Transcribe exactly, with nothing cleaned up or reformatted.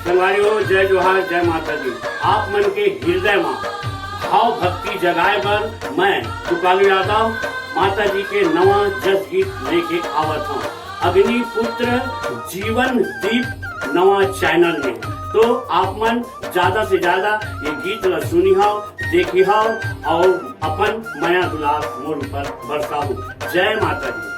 संगवारी हो, जय जोहार, जय माता दी। आप मन के हृदय मा भाव भक्ति जगाए बर मैं कृपालु यादव माता जी के नवा जस गीत लेके आवत हूँ अग्निपुत्र जीवन दीप नवा चैनल में। तो आप मन ज्यादा से ज्यादा ये गीत ला सुनिहाव, देखिहाव और अपन मया दुलार मोर ऊपर बरसाहू। जय माता दी।